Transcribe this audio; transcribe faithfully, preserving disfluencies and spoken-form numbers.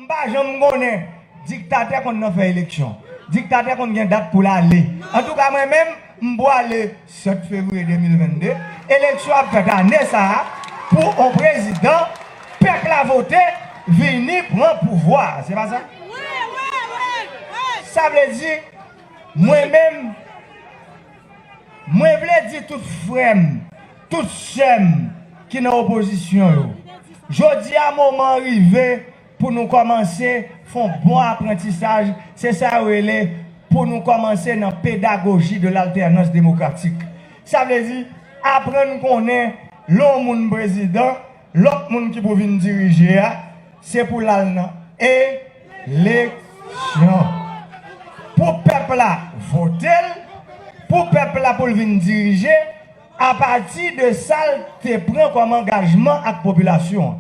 M pa janm konnen. Diktatè konn nan fè eleksyon. Diktatè konn gen dat pou l ale. Antouka, mwen menm, m pwale sèt fevriye de mil vennde. Eleksyon ap fèt ane sa a pou yon prezidan pèp la vote vini pran pouvwa. Se pa sa? Sa vle di, mwen menm, mwen vle di tout frè m, tout sè m ki nan opozisyon yo, jodi a moman an rive pou nou kòmanse fè yon bon aprantisaj, se sa yo rele pou nou kòmanse nan pedagoji de laltènans demokratik. Sa vle di, aprann konnen lè yon moun prezidan, lòt moun ki pou vin dirije a, se pou l al nan eleksyon. Pou pèp la vote l, pou pèp la pou l vin dirije, apati de sa l te pran kòm angajman ak popilasyon an.